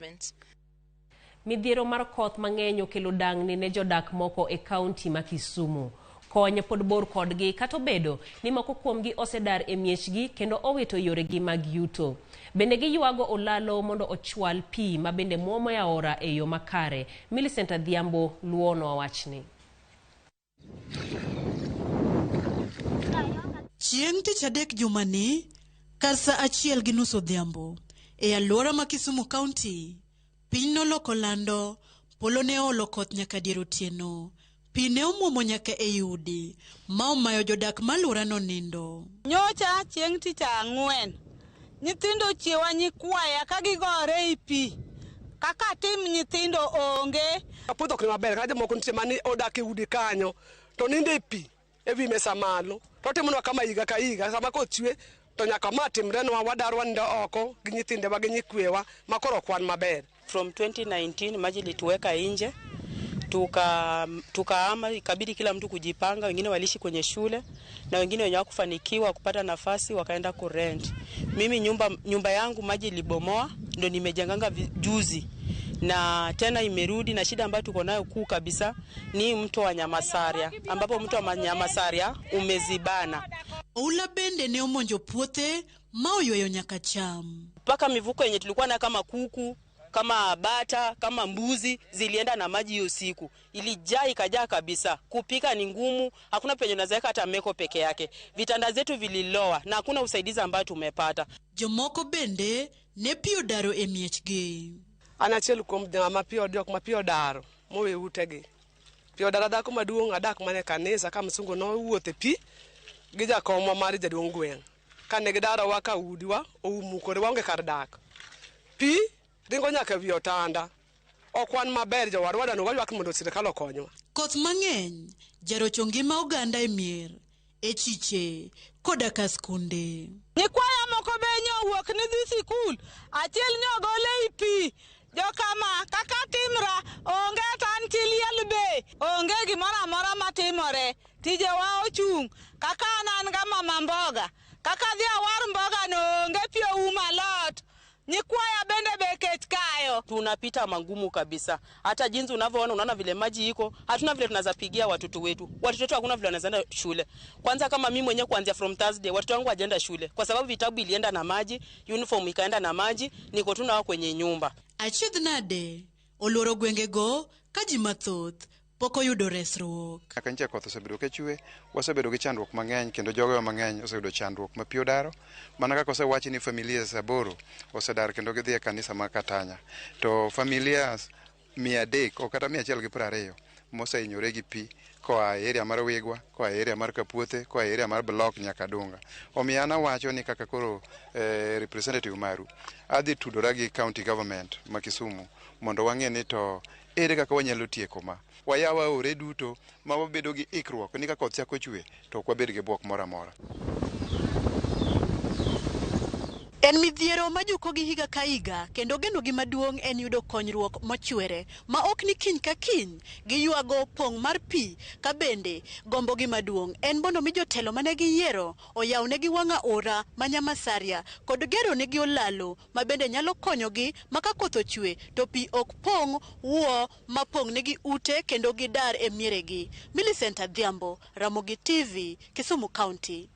Management. Midhiero mar koth mang'eny okelo dang'ni ne jodak moko e kaunti ma Kisumu. Kony pod bor kodgi kata obedo ni moko kuomgi osedar e miechgi kendo owito yoregi mag yuto. Bende giywago olalo mondo ochwal pi ma bende muomo e aora e yo makare. Millicent Adhiambo luwonwa wachni. Chieng' Tich Adek jumani, kar sa achiel gi nus odhiambo, e alwora ma Kisumu County, piny noloko lando, polo ne oolo koth nyaka dier otieno. Pi ne omwomo nyaka ei udi, ma omayo jodak ma alworano nindo. Nyocha chieng' tich ang'wen, nyithindo ochiewa nyikwaya ka gigore ei pi. Kaka tim nyithindo onge. Puodho ok ni maber, kata jomoko nitie mani odak e udi kanyo to nindo e pi e wi mesa malo. To otimonwa kama higa ka higa, sama koth chwe to nyaka ma timrenwa, wadar wanindo oko gi nyithindewa gi nyikwewa ma koro ok wan maber. From 2019 maji ilituweka nje tukahama, ikabidi kila mtu kujipanga. Wengine waliishi kwenye shule na wengine wenye hawakufanikiwa kupata nafasi wakaenda kurent. Mimi nyumba yangu maji ilibomoa, ndo nimejenganga juzi na tena imerudi, na shida ambayo tuko nayo kuu kabisa ni mto wa Nyamasaria, ambapo mto wa Nyamasaria umezibana. Oula bende ne omonjo puothe ma oyweyo nyaka cham. Mpaka mifugo yenye tulikuwa nayo kama kuku, kama bata, kama mbuzi zilienda na maji hiyo siku. Ilijaa ikajaa kabisa. Kupika ni ngumu, hakuna penye unaweza weka hata meko peke yake. Vitanda zetu vililoa na hakuna usaidizi ambao tumepata. Jomoko bende ne pi odaro e miechgi. An achiel kuom joma pi jok ma pi odaro mowe utegi. Pi odaro dhako maduong' adak mana e kanisa ka msungu nowuotho e pi gi jakomwa mar jaduong' gweng'. Kane gidarowa ka udiwa oumukore waonge kar dak. Pi ringo nyaka wi otanda. Ok wan maber jowadwa wadwani waywak mondo sirikal okonywa. Koth mang'eny jarocho ngima oganda e mier, e chiche koda ka skunde. Nyikwaya moko be nyowuok ni dhi sikul, achiel nyogol ei pi. Jokama kaka timra onge tan chi liel be, onge gimoro amora matimore. Tijewa ochung', kaka an an ga mama mboga, kaka adhi awar mboga no onge pi oumo alot. Nyikwaya bende be kech kayo. Tunapita magumu kabisa. Hata jinsi unavyoona, unaona vile maji iko, hatuna vile tunaweza pigia watoto wetu. Watoto wetu hakuna vile wanaweza enda shule. Kwanza kama mimi mwenyewe kuanzia from Thursday watoto wangu hawajaenda shule kwa sababu vitabu ilienda na maji, uniform ikaenda na maji, niko tu nao kwenye nyumba. Achiedh nade oluoro gwengego ka ji mathoth pok oyudo resruok. Kaka nyicha koth osebedo ka chwe, wasebedo gi chandruok mang'eny kendo jogewa mang'eny oseyudo chandruok ma pi odaro. Mana kaka osewachi ni familias 8 osedar kendo gidhi e kanisa ma Katanya. To familias 300 ok kata 120 mosehinyore gi pi koa e area mar Wigwa, koa e area mar Kapuothe, koa e area mar Block nyaka Dunga. Omiyo an awacho ni kaka koro representative maru, adhi tudora gi county government ma Kisumu mondo wang'e ni to ere kaka wanyalo tieko ma. Wayaw aore duto ma wabedo gi ikruok ni ka koth chako chwe to ok wabed gi bwok moro amora. En midhiero ma jukogi higa ka higa kendo genogi maduong' en yudo konyruok mochwere ma ok ni kiny ka kiny giywago pong' mar pi ka bende gombogi maduong' en mondo mi jotelo mane giyiero oyawnegi wang' aora ma Nyamasaria kod geronegi olalo ma bende nyalo konyogi ma ka koth ochwe to pi ok pong' wuo ma pong'negi ute kendo gidar e mieregi. Millicent Adhiambo, Ramogi TV, Kisumu County.